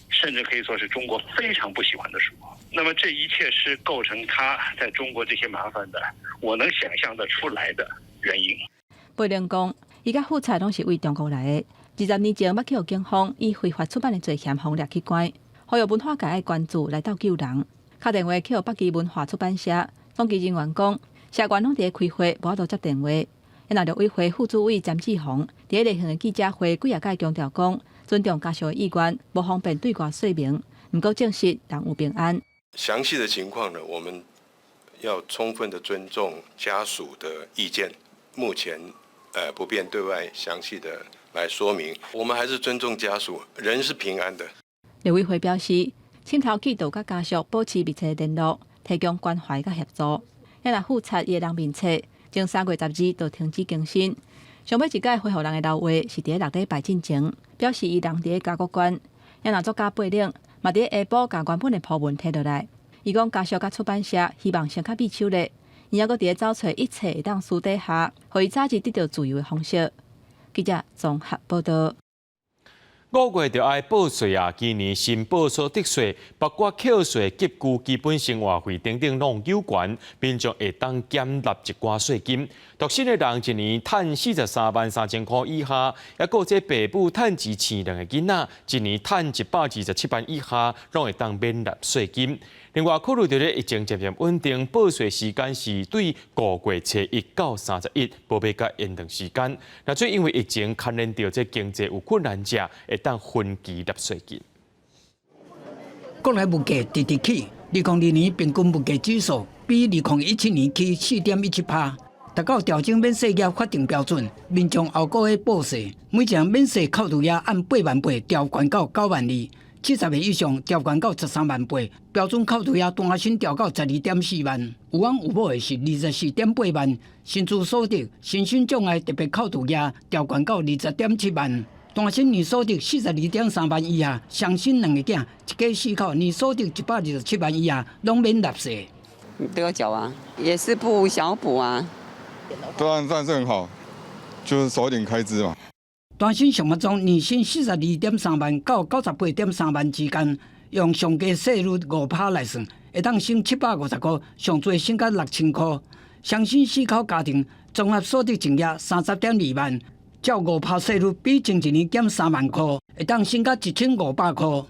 甚至可以說是中國非常不喜歡的書。那麼這一切是構成他在中國這些麻煩的，我能想象得出來的原因。貝嶺講，伊佮傅察攏是為中國來的。20年前，捌去予警方以非法出版的罪嫌予掠去關，呼籲文化界愛關注來鬥救人。敲電話去予北極文化出版社，統計人員講，社員攏佇咧開會，無法度接電話。那陸委會副主委詹志宏佇咧例行的記者會幾仔擺強調講，尊重家屬的意願，無方便對外說明。毋過證實人有平安。詳細的情況呢，我們要充分的尊重家屬的意見。目前，不便對外詳細的來說明。我們還是尊重家屬，人是平安的。陸委會表示，滲透繼續佮家屬保持密切聯絡，提供關懷佮協助。那傅察伊的人面冊，從3月12就停止更新。上尾一擺回覆人的留話是佇咧6禮拜進前，表示伊人佇咧嘉谷關。那作家貝嶺嘛佇咧下晡共原本的鋪文提落來。伊講家屬佮出版社希望先較秘手咧，伊猶閣佇咧走揣一切會當私底下，予伊早日得著自由的方式。記者綜合報導。5月就愛報稅啊！今年申報所得稅，包括扣稅、給付基本生活費等等，攏有關，民眾會當減納一寡稅金。獨身的人一年趁43萬3千箍以下，抑閣這爸母趁錢生兩個囡仔，一年趁127萬以下，攏會當免納稅金。另外，考慮著咧疫情漸漸穩定，報稅時間是對5月初1到31，無欲共延長時間。若做因為疫情牽連著這經濟有困難者，會當分期納稅金。國內物價直直起，2022年平均物價指數比2017年起4.17%。達到調整免稅額法定標準，民眾後個月報稅，每一項免稅扣除額按8萬8調懸到9萬2，70歲以上調懸到13萬8，標準扣除額單身調到12.4萬，有翁有某的是24.8萬，薪資所得、身心障礙特別扣除額調懸到20.7萬，單身年所得42.3萬以下，雙薪兩個囝一家四口年所得127萬以下，攏免納稅。都要繳啊，也是不無小補啊。當然，當然是很好，就是少一點開支嘛。單身上班族年薪42.3萬到98.3萬之間，用上低稅率5%來算，會當省750箍，上濟省到6000箍。雙薪四口家庭綜合所得淨額30.2萬，照5%稅率比前一年減3萬箍，會當省到1500箍。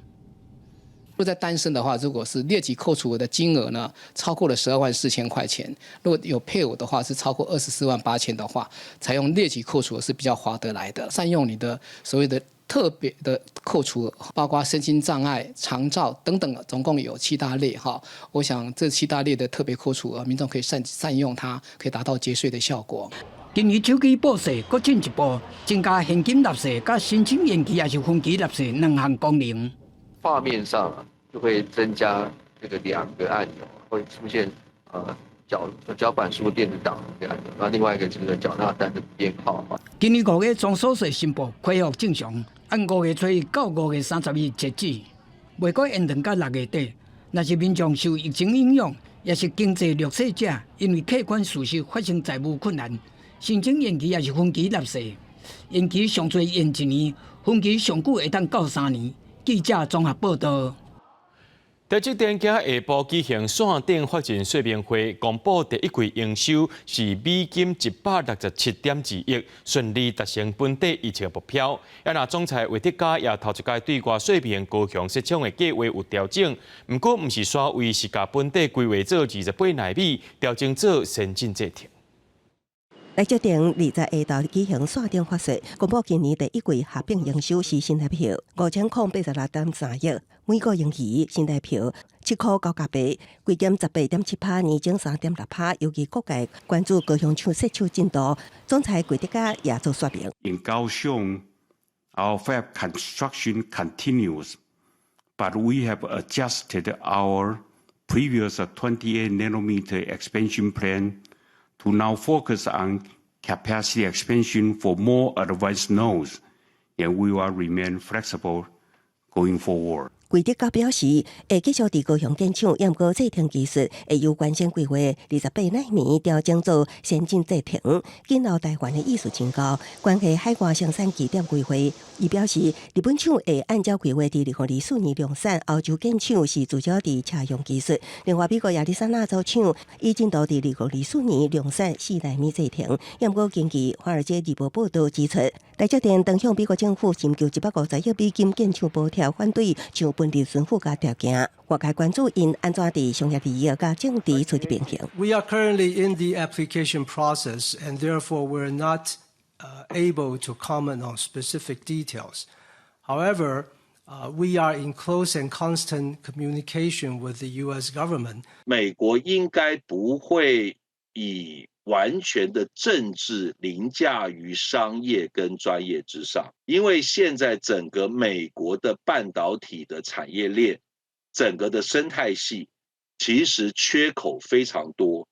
如果在單身的話，如果是列舉扣除的金額呢，超過了12萬4千塊錢；如果有配偶的話，是超過24萬8千的話，採用列舉扣除是比較划得來的。善用你的所謂的特別的扣除，包括身心障礙、長照等等，總共有七大類哈。我想這七大類的特別扣除，民眾可以善用它，可以達到節稅的效果。今年手機報稅閣進一步增加現金納稅，佮申請延期抑是分期納稅兩項功能。畫面上就會增加這個兩個按鈕，會出現繳款書電子檔這樣，那另外一個這個繳納單的編號。今年5月綜所稅申報恢復正常，按5月初1到5月31截止，袂閣延長到6月底。若是民眾受疫情影響，抑是經濟弱勢者，因為客觀事實發生財務困難，申請延期抑是分期納稅，延期上濟延一年，分期上久會當到3年。記者綜合報道。台積電今下晡舉行線頂法人說明會，公布第一季營收是美金167.2億，順利達成本底預測目標。啊，若總裁魏哲家也頭一擺對外說明高雄設廠的計劃有調整，毋過毋是煞位，是共本底規劃做28奈米，調整做先進製程。台積電20下晝舉行線頂法說，公布今年第一季合併營收是新台票5086.3億，每股盈餘新台票7箍9角8，季減18.7%，年增3.6%。尤其各界關注高雄廠設廠進度，總裁魏哲家也做說明。 In Kaohsiung, our fab construction continues, but we have adjusted our previous 28 nanometer expansion plan to now focus on capacity expansion for more advanced nodes, and we will remain flexible going forward. 魏哲家表示，會繼續佇高雄建廠，毋過製程技術會由原先規劃28奈米調整做先進製程，緊留台灣的意思真高。關係海外生產基點規劃，伊表示，日本廠會按照規劃佇2024年量產，歐洲建廠是聚焦佇車用技術。另外，美國亞利桑那州廠已進度佇2024年量產4奈米製程。毋過，根據《華爾街日報》報導指出，台積電當向美國政府尋求150億美金建廠補貼，反對將本地順附加條件。外界關注𪜶按怎佇商業利益佮政治取得平衡。 We are currently in the application process, and therefore we're not able to comment on specific details. However, we are in close and constant communication with the U.S. government. 美國應該不會以完全的政治凌駕於商業跟專業之上，因為現在整個美國的半導體的產業鏈，整個的生態系其實缺口非常多，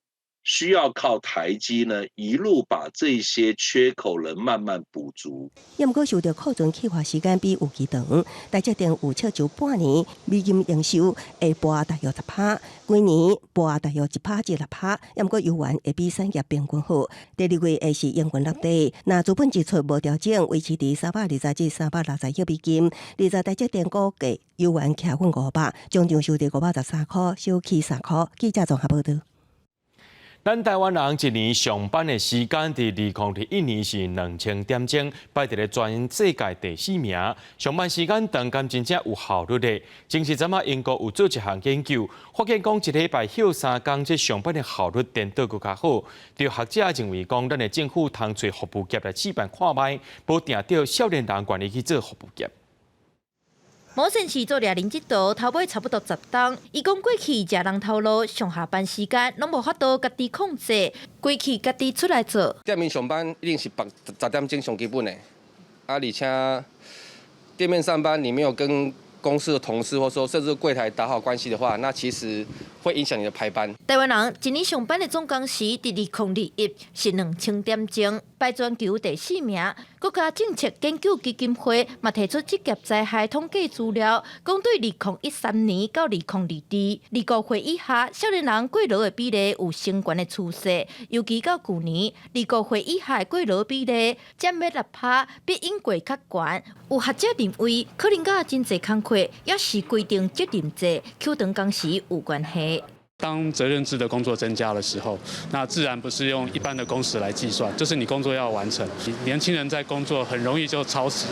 需要靠台積呢一路把這些缺口能慢慢補足。也毋過受著庫存去化時間比預期長，台積電預測就半年美金營收會跋大約10%，規年跋大約1%至6%。也毋過猶原會比產業平均好。第二季會是營運落地，若資本支出無調整，維持佇320至360億美金。20台積電股價猶原徛穩500，終場收佇513箍，小起3箍。記者綜合報導。咱台灣人一年上班的時間，佇2021年是2000點鐘，排佇咧全世界第四名。上班時間長，敢真正有效率咧？前一陣仔英國有做一項研究，發現講一禮拜歇3工，這上班的效率顛倒閣較好。著學者認為講，咱的政府通揣服務業來試辦看覓，無定著少年人願意去做服務業。某先是做獵人這道，頭尾差不多10冬。伊講過去食人頭路，上下班時間攏無法度家己控制，規氣家己出來做。店面上班一定是8、10點鐘上基本的，啊，而且店面上班你沒有跟公司的同事或說甚至櫃台打好關係的話，那其實會影響你的排班。台灣人一年上班的總工時佇2021是2000點鐘，排全球第四名。國家政策研究基金會嘛提出職業災害統計資料，講對2013年到2022，25歲以下少年人過勞的比例有升懸的趨勢，尤其到舊年，25歲以下的過勞比例佔欲6%，比英國較懸。有學者認為，可能佮真濟工課抑是規定責任制、扣長工時有關係。當責任制的工作增加的時候，那自然不是用一般的工時來計算，就是你工作要完成。年輕人在工作很容易就超時。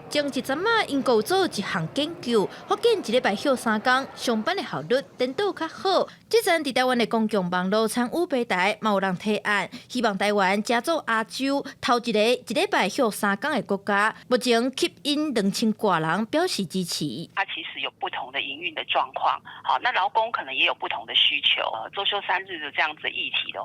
前一陣仔，英國做一項研究，發現一禮拜歇3工，上班的效率顛倒較好。這陣佇台灣的公共網路參與平台，嘛有人提案，希望台灣成做亞洲頭一個一禮拜歇3工的國家。目前吸引2000外人表示支持。它其實有不同的營運的狀況，好，那勞工可能也有不同的需求，週休3日的這樣子議題的，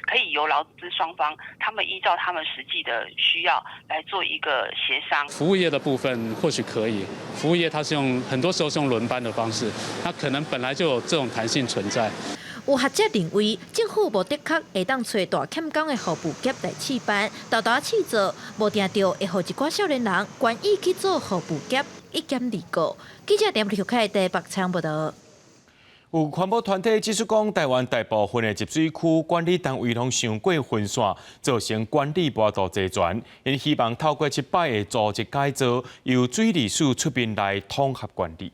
可以由勞資雙方，他們依照他們實際的需要來做一個協商。服務業的部分或許可以，服務業它是用很多時候是用輪班的方式，它可能本來就有這種彈性存在。有學者認為，政府無的確會當揣大欠工的服務業來試辦，沓沓試做，無定著會予一寡少年人願意去做服務業，一兼二顧。記者點劉凱台北採報導。有環保團體指出講，台灣大部分的集水區管理單位攏傷過分散，造成管理無度齊全。𪜶希望透過這擺的組織改造，由水利署出面來統合管理。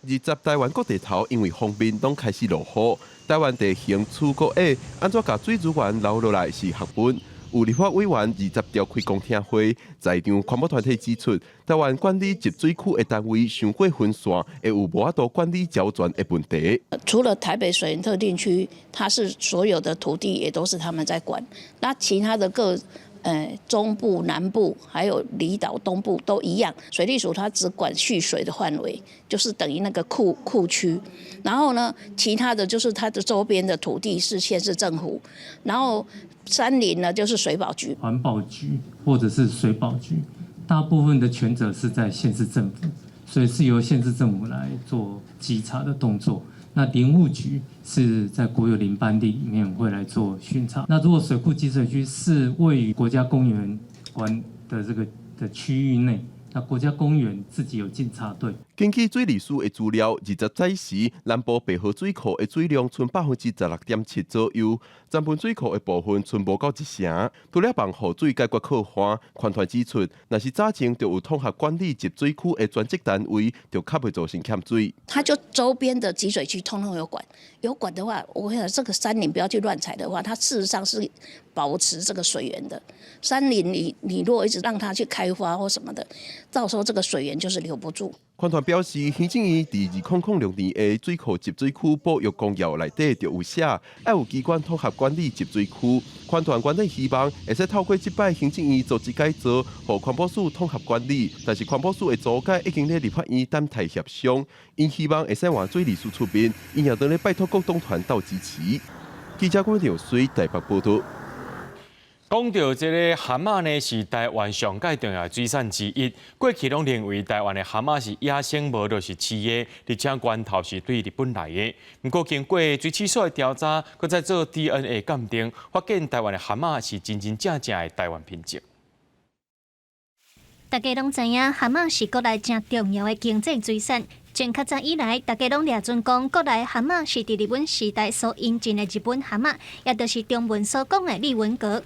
20台灣各地頭因為鋒面攏開始落雨，台灣地形處谷矮，按怎共水資源留落來是學問。有立法委員20召開公聽會，在場環保團體指出，台灣管理集水區的單位傷過分散，會有無法度管理齊全的問題。除了台北水源特定區，它是所有的土地也都是他們在管，那其他的各中部、南部還有離島東部都一樣，水利署它只管蓄水的範圍，就是等於那個庫區，然後呢，其他的就是它的周邊的土地是縣市政府，然後山林呢就是水保局、環保局或者是水保局，大部分的權責是在縣市政府，所以是由縣市政府來做稽查的動作。那林務局是在國有林班地裡面會來做巡查。那如果水庫集水區是位於國家公園管的這個的區域內，那國家公園自己有警察隊。根據水利署的資料，20早時南部白河水庫的水量賰16.7%左右，金盆水庫的部分賰無夠一成。除了幫雨水解決洘旱，環團指出，若是早前就有統合管理集水區的專職單位，就較袂造成欠水。它就周邊的集水區通通有管，有管的話，我想這個山林不要去亂採的話，它事實上是保持這個水源的。山林你如果一直讓它去開發或什麼的，到時候這個水源就是留不住。環團表示，行政院佇2006年的水庫集水區保育公約內底就有寫，愛有機關統合管理集水區。環團原本希望會使透過這擺行政院組織改造，予環保署統合管理，但是環保署的組改已經咧立法院等待協商，𪜶希望會使換水利署出面，𪜶也當咧拜託各黨團鬥支持。記者關條水台北報導。講到這个蚶仔呢，是台灣上蓋重要的水產之一。過去攏認為台灣的蚶仔是野生，無就是飼的，而且源頭是對日本來的。毋過經過水試所的調查，閣再做 DNA 鑑定，發現台灣的蚶仔是真真正正的台灣品種。大家攏知影，蚶仔是國內誠重要的經濟水產。從較早以來，大家攏掠準講，國內蚶仔是佇日本時代所引進的日本蚶仔，也就是中文所講的日文蛤。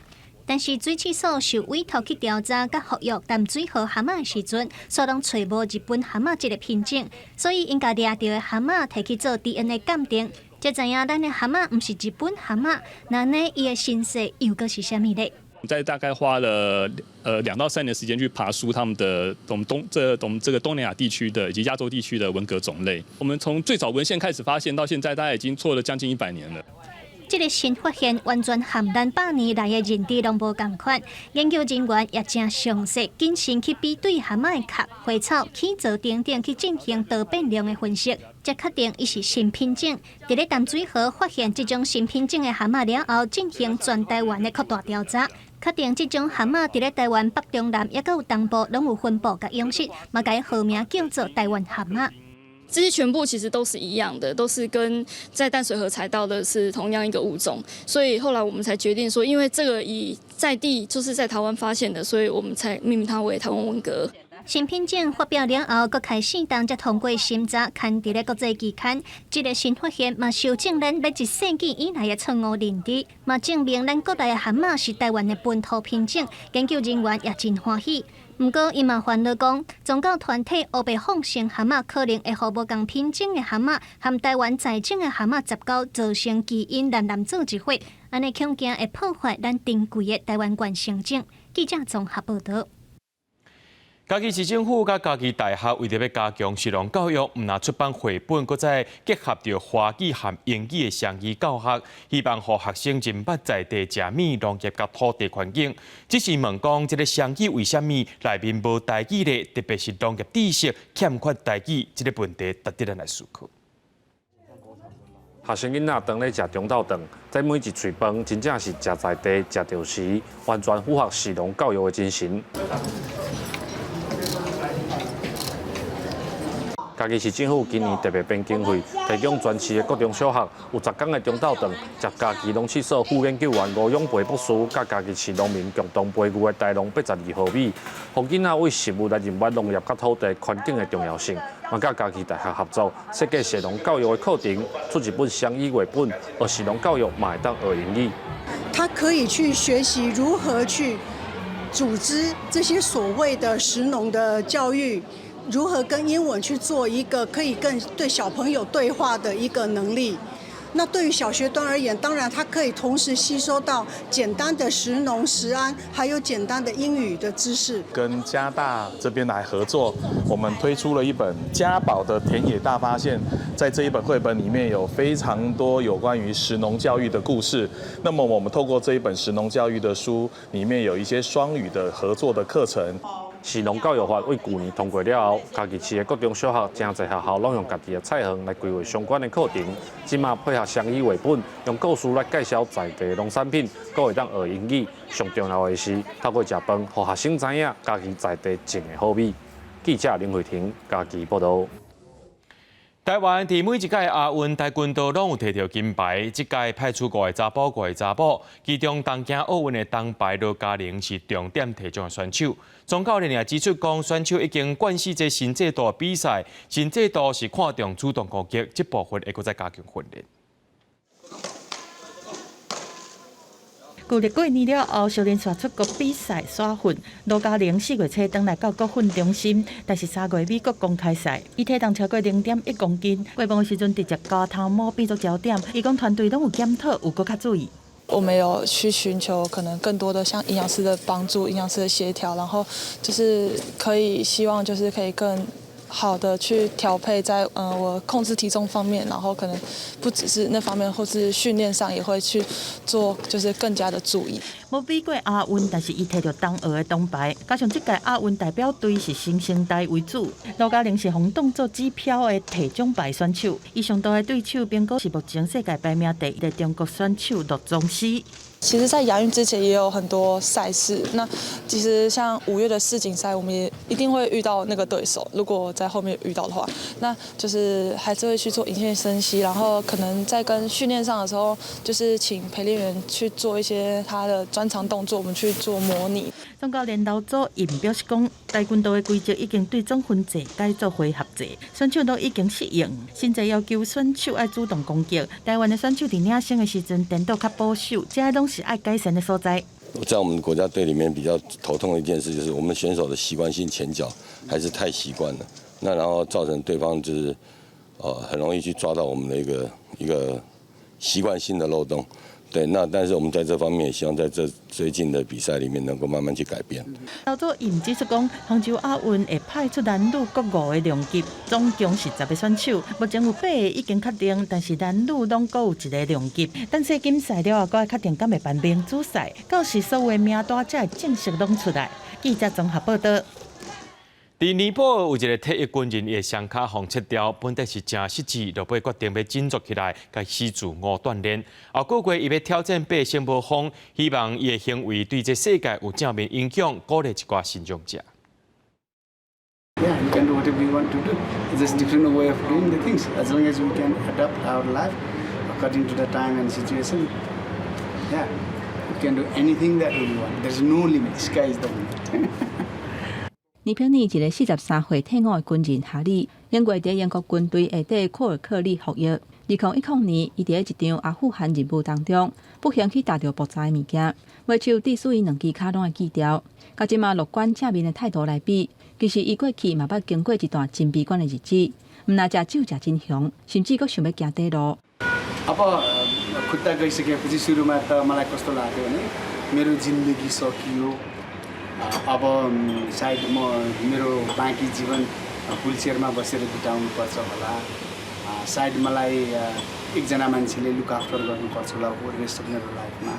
但是水試所受委託去調查佮復育淡水河蚶仔的時陣，煞攏揣無日本蚶仔這个品種，所以𪜶共掠著的蚶仔提去做 DNA 鑑定，才知影咱的蚶仔毋是日本蚶仔，那按呢伊的身世又閣是啥物咧？在大概花了2到3年時間去爬梳他們的我們東這我們這個東南亞地區的以及亞洲地區的文蛤種類。我們從最早文獻開始發現到現在，大概已經錯了將近100年了。這个新發現完全和咱百年來的認知攏無仝款，研究人員也誠詳細謹慎去比對蚶仔的殼、花草、起座等等去進行多變量的分析，才確定伊是新品種。佇咧淡水河發現這種新品種的蚶仔了後，進行全台灣的擴大調查，確定這種蚶仔佇咧台灣北中南抑閣有東部攏有分布佮養殖，嘛共伊號名叫做台灣蚶仔。這些全部其實都是一樣的，都是跟在淡水河採到的是同樣一個物種，所以後來我們才決定說，因為這個以在地就是在台灣發現的，所以我們才命名它為台灣文蛤。新品種發表了後，閣開四冬才通過審查，刊佇咧國際期刊。這个新發現嘛，修正咱欲一世紀以來的錯誤認知，嘛證明咱國內的蚶仔是台灣的本土品種。研究人員也真歡喜。毋過，𪜶嘛煩惱講，宗教團體烏白放生蚶仔，可能會予無仝品種的蚶仔和台灣在種的蚶仔雜交，造成基因濫濫做一伙，按呢恐驚會破壞咱珍貴的台灣原生種。記者綜合報導。嘉義市政府佮嘉義大學為著欲加強食農教育，毋但出版繪本，閣再結合著華語和英語的雙語教學，希望予學生認捌在地食物、農業佮土地環境。只是問講，這个雙語為啥物內面無台語咧？特別是農業知識欠缺台語，這个問題值得咱來思考。學生囡仔當咧食中晝頓，這每一喙飯真正是食在地、食著時，完全符合食農教育的精神。嘉義市政府今年特別編經費，提供全市的國中小學有10工的中晝頓，食嘉義農試所副研究員吳永培博士，佮嘉義市農民共同培育的台農82號米，予囡仔為食物來認捌農業佮土地環境的重要性。嘛，佮嘉義大學合作設計食農教育的課程，出一本雙語繪本，學食農教育嘛會當學英語。他可以去學習如何去組織這些所謂的食農的教育。如何跟英文去做一個可以更對小朋友對話的一個能力？那對於小學端而言，當然他可以同時吸收到簡單的食農、食安，還有簡單的英語的知識。跟嘉大這邊來合作，我們推出了一本《嘉寶的田野大發現》。在這一本繪本裡面有非常多有關於食農教育的故事。那麼我們透過這一本食農教育的書，裡面有一些雙語的合作的課程。食農教育法為舊年通過了後，嘉義市的國中小學誠濟學校攏用家己的菜園來規劃相關的課程。這馬配合雙語繪本，用故事來介紹在地農產品，閣會當學英語。上重要的是，透過食飯，予學生知影嘉義在地種的好米。記者林慧婷嘉義報導。台灣佇每一屆亞運跆拳道攏有提著金牌，這屆派出五个查埔，五个查某，其中東京奧運的銅牌羅嘉玲是重點提獎的選手。總教練也指出講，選手已經慣勢這新制度的比賽，新制度是看重主動攻擊，這部分會閣再加強訓練。舊曆過年了後，小連續出國比賽煞訓。羅嘉玲4月初轉來到國訓中心，但是3月美國公開賽，伊體重超過0.1公斤。過磅的時陣直接咬頭毛變做焦點。伊講團隊攏有檢討，有閣較注意。我們有去尋求可能更多的像營養師的幫助、營養師的協調，然後就是可以希望就是可以更好的去調配在我控制體重方面，然後可能不只是那方面，或是訓練上也會去做，就是更加的注意。無比過亞運，但是伊提著東奧的銅牌，加上這屆亞運代表隊是新生代為主，羅嘉玲是予當做指標的提獎牌選手。伊上大的對手並閣是目前世界排名第一的中國選手駱宗師。其實，在亞運之前也有很多賽事。那其實像5月的世錦賽，我們也一定會遇到那個對手。如果在後面遇到的話，那就是還是會去做影線分析，然後可能在跟訓練上的時候，就是請陪練員去做一些他的專長動作，我們去做模擬。總教練劉祖蔭表示講，跆拳道的規則已經對總分制改做回合制，選手都已經適應。新制要求選手愛主動攻擊。台灣的選手佇領先的時陣顛倒較保守，這攏是愛改善的所在。在我們國家隊裡面比較頭痛的一件事，就是我們選手的習慣性前腳還是太習慣了，那然後造成對方就是，很容易去抓到我們的一個習慣性的漏洞。對，那但是我們在這方面也希望在這最近的比賽裡面能夠慢慢去改變。劉祖蔭指出講，杭州亞運會派出男女各五個量級，總共是10個選手。目前有八個已經確定，但是男女攏閣有一個量級。等世錦賽了後，閣愛確定敢會辦民主賽，到時所有的名單才會正式攏出來。記者綜合報道。佇尼泊爾有一個退役軍人，伊的雙跤予切掉，本底是誠失志，落尾決定欲振作起來，開始自我鍛鍊。後個月伊欲挑戰爬聖母峰，希望伊的行為對這世界有正面影響，鼓勵一寡身障者。 Yeah, you can do whatever you want to do. It's just different way of doing the things. As long as we can adapt our life according to the time and situation, yeah, we can do anything that we want. There's no limit. Sky is the limit. 尼泊爾一個43歲退伍的軍人哈里，英國佇英國軍隊下底庫爾克里服役。2010年，伊佇一場阿富汗任務當中，不幸去踏著爆炸的物件，尾手致使伊兩支跤攏會鋸掉。佮這馬樂觀正面的態度來比，其實伊過去嘛捌經過一段真悲觀的日子，毋但食酒食真兇，甚至閣想欲行短路。 अब खुट्टा गइसकेपछि सुरुमा त मलाई कस्तो लाग्यो भने मेरो जिन्दगी सकियो, अब सायद म मेरो बाँकी जीवन व्हिलचेयरमा बसेर बिताउनु पर्छ होला, सायद मलाई एकजना मान्छेले लुक आफ्टर गर्नुपर्छ होला रेस्ट अफ मेरो लाइफमा।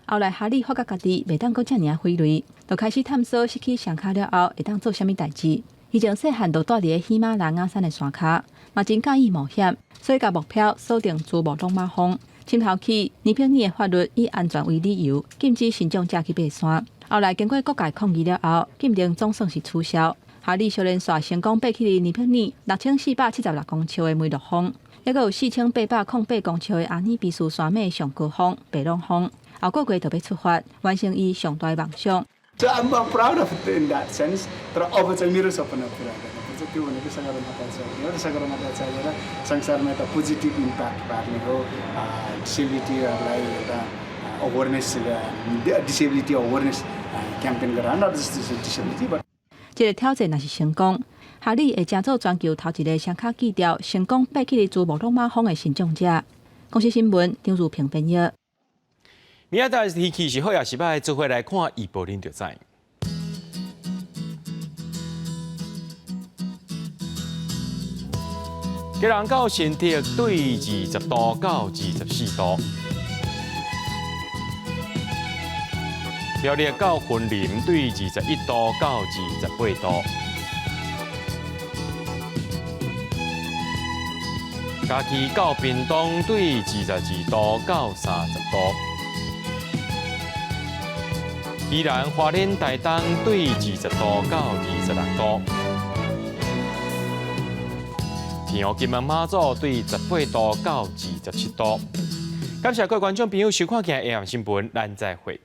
後來哈里發覺家己袂當閣遮爾仔費力，就開始探索失去雙跤了後會當做啥物代誌。伊從細漢就蹛佇咧喜馬拉雅山的山跤，嘛真佮意冒險，所以共目標鎖定珠穆朗瑪峰。深頭起，尼泊爾的法律以安全為理由，禁止身障者去爬山。後來經過各界抗議了後，禁令總算是取消。哈里小連續成功爬去尼泊爾6476公尺的梅洛峰，抑閣有4808公尺的阿爾卑斯山脈上高峰白朗峰。後個月就欲出發，完成伊上大的夢想。 So I'm proud of it in that sense. तर अब चाहिँ मेरो सपना पुरा गर्नुपर्छ। त्यो भनेको सगरमाथा चढ्ने हो र सगरमाथा चढेर संसारमा एउटा पोजिटिभ इम्प्याक्ट पार्ने हो, डिसेबिलिटीहरूलाई एउटा awareness, disability awareness campaign गरेर, not just disability but 這個挑戰若是成功，哈里會成做全球頭一個雙跤鋸掉成功爬去珠穆朗瑪峰的身障者。公視新聞張如平編譯。明仔載天氣是好抑是䆀，做伙來看預報恁就知。基隆到新竹對20度到24度，苗栗到雲林對21度到28度，嘉義到屏東對22度到30度，宜蘭花蓮台東對20度到26度。天后金門馬祖對18度到27度。感謝各位觀眾朋友收看今日的新聞，咱再會。